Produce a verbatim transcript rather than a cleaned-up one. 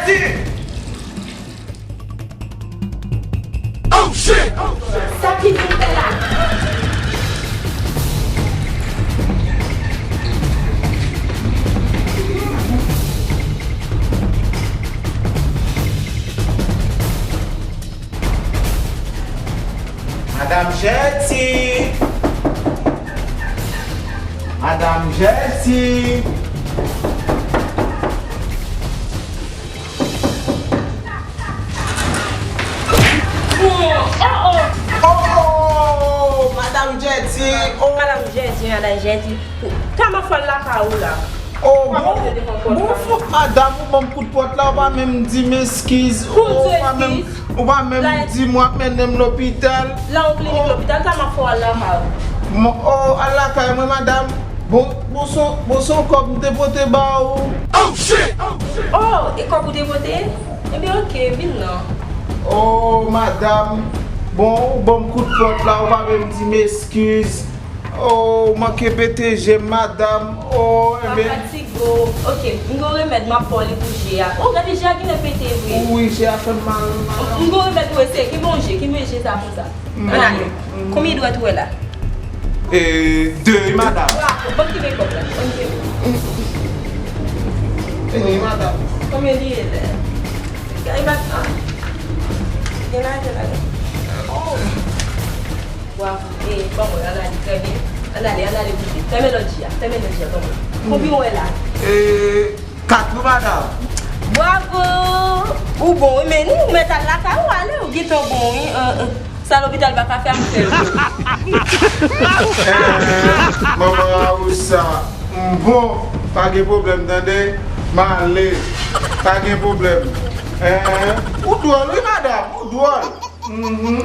Oh shit! Sa ki pou fè la? Madam Jetty! Madam Jetty! Oh, oh! Oh, oh! Madam Jetty! Oh! Madam Jetty, Madam Jetty. Kòman fè l lakay ou la? Oh, bon, bon, fòk madam, ou ban m kout pòt la, ou pa menm di m eskiz. Ou pa menm, ou pa menm di m w ap mennen m lopital. La yon klinik lopital, kòman fè w al lakay ou? Oh, al lakay mwen, madam. Bon, bon, se, bon, se yon kòb m te pote ba ou. Oh, e kòb ou te pote? Ebyen, oke, vin non. Oh, madam. Bon, ou ban m kout pòt la, ou pa menm di m eskiz. Oh, ou manke pete je m, madam. Oh, ebyen. Fatige w. Oke, m gen yon remèd m ap ba w li pou je a. Oh, gade je a genlè pete vre. Wi, je a fè m mal, madam. M gen yon remèd pou eseye. Kenbe yon je, kenbe je sa konsa. Ann ale. Konbyen dwèt ou wè la? E, de, wi, madam. Bravo. Ban m kenbe kòb la. Ban m kenbe. Vini, madam. Konbyen li ye la? Gade, madam. Gen lajan ladan. Oh. Bravo. E, ban mwen, ann ale, trè byen. Ann ale, ann ale, bouje. Fèmen lòt je a, fèmen lòt je a, ban mwen. Konbyen w wè la? E, kat wi, madam. Bravo! Ou bon, wi, men nou mèt al lakay ou ale, ou gentan bon, wi. Sa lopital pa ka fè, m fè l. Eh, manman Aousa, m bon, pa gen pwoblèm, tande? M ale, pa gen pwoblèm. Eh, ou dwòl, wi, madam, ou dwòl. Mhm.